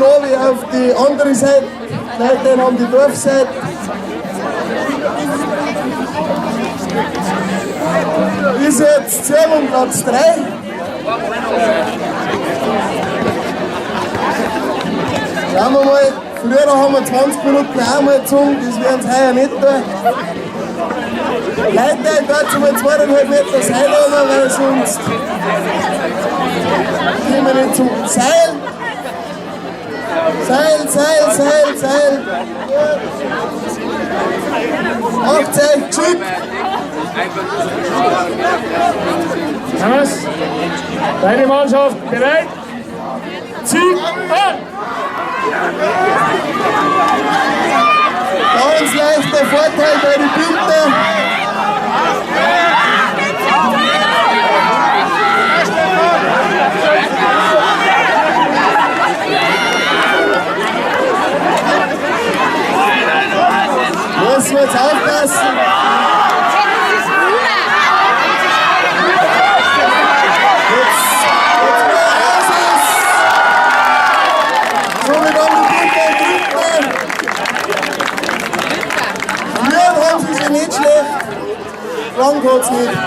runter auf die andere Seite, gleich dann an die Dorfseite. Ist jetzt 10 um Platz 3. Schauen wir mal, früher haben wir 20 Minuten auch mal gezogen, das werden sie heuer nicht tun. Leute, ich dazu mal 2,5 Meter Seil runter, weil sonst kommen wir nicht zum Seil. Seil, Seil, Seil, Seil. Macht's euch geschickt. Thomas, deine Mannschaft bereit? Zieh an! Ganz leichter Vorteil bei den Bildern. Müssen wir jetzt aufpassen. Jetzt mal aus ist. Somit haben die Bilder Dritten. Früher haben sie sich nicht schlecht. Lang hat's nicht.